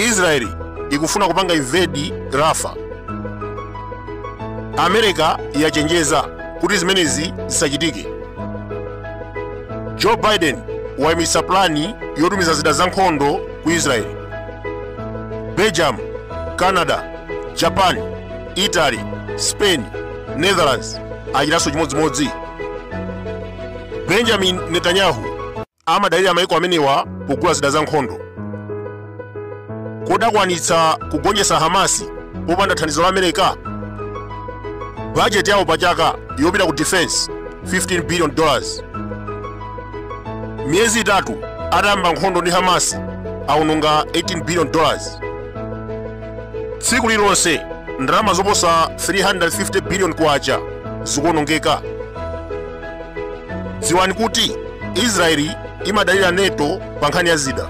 Israeli ikufuna kupanga invade Rafa. America yachenjeza kuti zimenezi zisachitike. Joe Biden wayimitsa plani yotumiza zida za nkhondo ku Israeli. Belgium, Canada, Japan, Italy, Spain, Netherlands achitanso chimodzimodzi. Benjamin Netanyahu amadalira maiko amenewa pogula zida za nkhondo. Kodi akwanitsa kugonjetsa Hamasi popanda thandizo la America? Bajeti yawo pachaka yopita ku defense $15 billion. Miyezi 3 atayamba nkhondo ndi Hamasi awononga $18 billion. Tsiku lililonse ndalama zoposa 350 billion kwacha zikuwonongeka. Dziwani kuti Israeli imadalira NATO pa nkhani ya zida.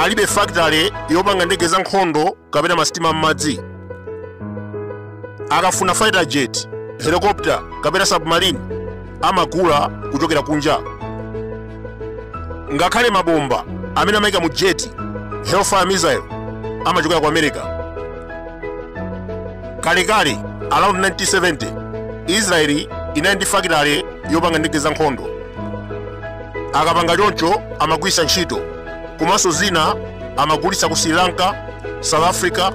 Alibe factory yopanga ndege za nkhondo kapena masitima m'madzi. Akafuna fighter jet, helicopter kapena submarine amagula kuchokera kunja. Ngakhale mabomba amene amayika mu jet, Hellfire missile, amachokera ku America. Kalekale around 1970 Israeli inali ndi factory yopanga ndege za nkhondo. Akapanga choncho amagwiritsa ntchito, komanso zina amagulitsa ku Sri Lanka, South Africa,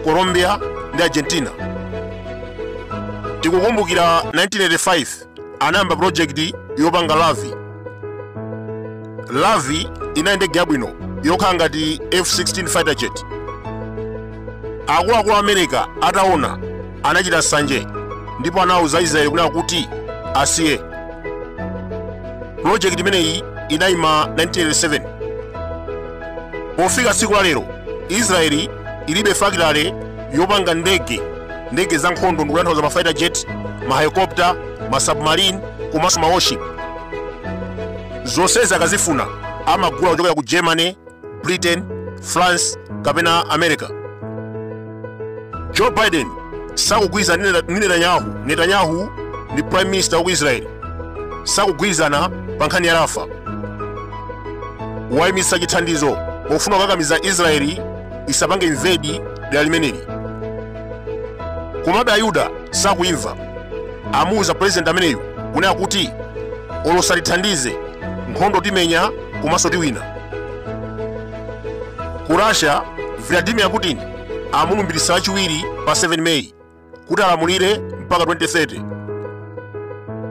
Colombia ndi Argentina. Tikukumbukira 1985 anayamba project yopanga Lavi. Lavi inali ndege yabwino yokhala ngati F-16 fighter jet. Akuluakulu a America ataona anachita nsanje ndipo anawuza Israeli kunena kuti asiye. Project imeneyi inayima 1987. Pofika tsiku la lero Israeli ilibe factory yopanga ndege za nkhondo, ndikutanthauza ma fighter jet, ma helicopter, ma submarine komanso ma warship. Zonsezi akazifuna amagula kuchokera ku Germany, Britain, France kapena America. Joe Biden sakugwirizana ndi Netanyahu. Netanyahu ndi prime minister wa ku Israeli. Sakugwirizana pa nkhani ya Rafa. Wayimitsa chithandizo pofuna kukakamiza Israeli isapange invade dera limeneli. Komabe Ayuda sakuimva. Amuuza president ameneyu kunena kuti olo salithandize nkhondo timenya komanso tiwina. Ku Russia, Vladimir Putin amulumbiritsa lachiwiri pa 7 May kuti alamulire mpaka 2030.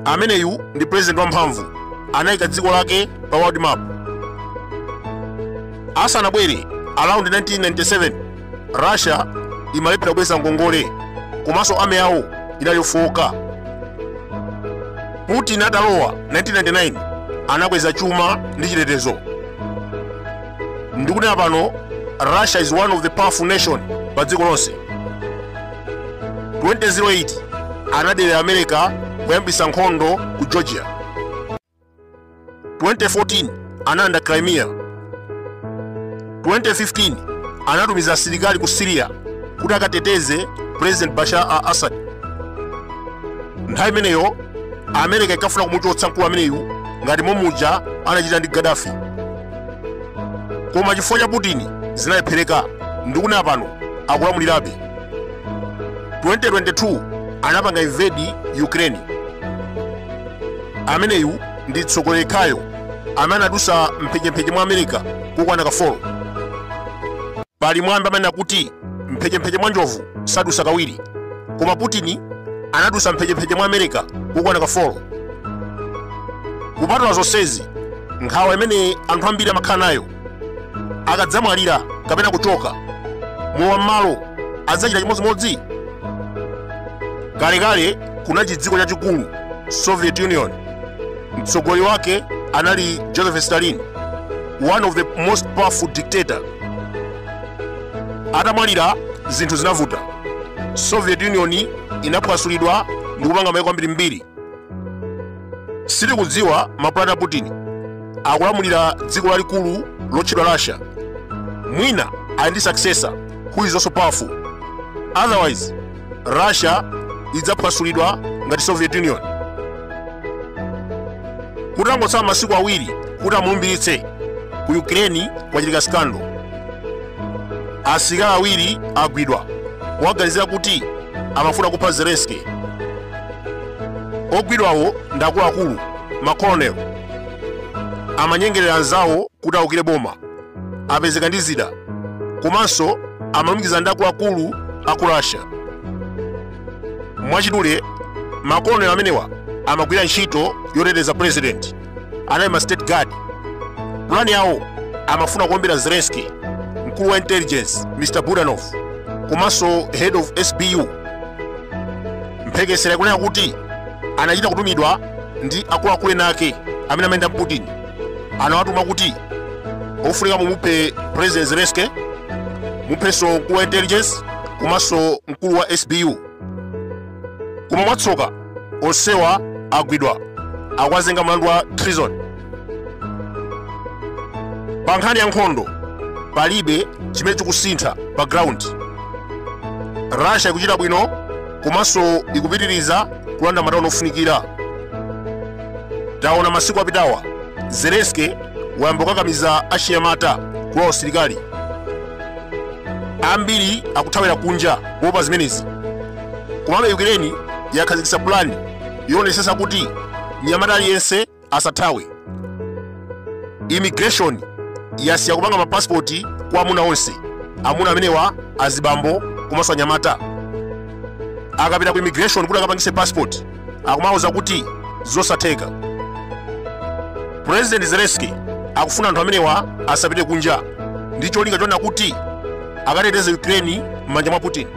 Ameneyu ndi president wamphamvu, anayika dziko lake pa world map. Asanabwere around 1997 Russia imalephera kubweza ngongole komanso army yawo inali yofowoka. Putin atalowa 1999 anakweza chuma ndi chitetezo. Ndikunena pano Russia is one of the powerful nation pa dziko lonse. 2008 anadelera America kuyambisa nkhondo ku Georgia. 2014 analanda Crimea. 2015 anatumiza asilikali ku Syria kuti akateteze President Bashar al-Assad. Nthawi imeneyo America ikafuna kumuchotsa mkulu ameneyu ngati momuja anachita ndi Gaddafi, koma chifukwa cha Putin zinalephereka. Ndikunena pano akulamulirabe. 2022 anapanga invade Ukraine. Ameneyu ndi mtsogoleri khayo amene anadusa mphechempheche mwa America kokwana ka 4. Pali mwambi amanena kuti mphechempheche mwa njovu sadusa kawiri, koma Putin anadusa mphechempheche mwa America kokwana ka 4. Kupatula zonsezi, nkhawa imene anthu ambiri amakhala nayo akadzamwalira kapena kuchoka mowa m'malo adzachita chimodzimodzi. Kalekale kunali chidziko chachikulu, Soviet Union. Mtsogoleri wake anali Joseph Stalin, one of the most powerful dictator. Atamwalira zinthu zinavuta. Soviet Union inaphwasulidwa ndi kupanga maiko ambirimbiri. Sitikudziwa mapulani a Putin. Akulamulira dziko lalikulu lotchedwa Russia. Mwina ali ndi successor who is also powerful, otherwise Russia idzaphwasulidwa ngati Soviet Union. Kutangotsala masiku 2 kuti amulumbiritse, ku Ukraine kwachitika scandal. Asilikali awiri agwidwa kuwaganizira kuti amafuna kupha Zelensky. Ogwidwawo ndi akuluakulu, makolonelo, amanyengerera anzawo kuti awukire boma, apezeka ndi zida, komanso amalumikiza ndi akuluakulu aku Russia. Mwachidule, makolonelo amenewa amagwira ntchito yoteteza president, anali ma state guard. Pulani yawo amafuna kuombera Zelensky, mkulu wa intelligence Mr Budanov, komanso head of SBU. Mphekesera ikunena kuti anachita kutumidwa ndi akuluakulu ena ake amene amayenda Putin. Anawatuma kuti ofunika mumuphe President Zelensky, muphenso mkulu wa intelligence komanso mkulu wa SBU. Koma mwatsoka onsewa agwidwa, akuwazenga mlandu wa treason. Pa nkhani ya nkhondo palibe chimene chikusintha pa ground. Russia ikuchita bwino komanso ikupitiriza kulanda matawuni ofunikira. Taona masiku apitawa Zelensky wayamba kukakamiza achinyamata kulowa usilikali. Ambiri akuthawira kunja kuopa zimenezi. Komabe Ukraine yakhazikitsa pulani yoonetsetsa kuti mnyamata aliyense asathawe. Immigration yasiya kupanga mapasipoti kwa amuna onse, amuna amenewa azibambo komanso anyamata. Akapita ku immigration kuti akapangise passport, akumawuza kuti zosatheka. President Zelensky akufuna anthu amenewa asapite kunja ndi cholinga chonena kuti akateteze Ukraine m'manja mwa Putin.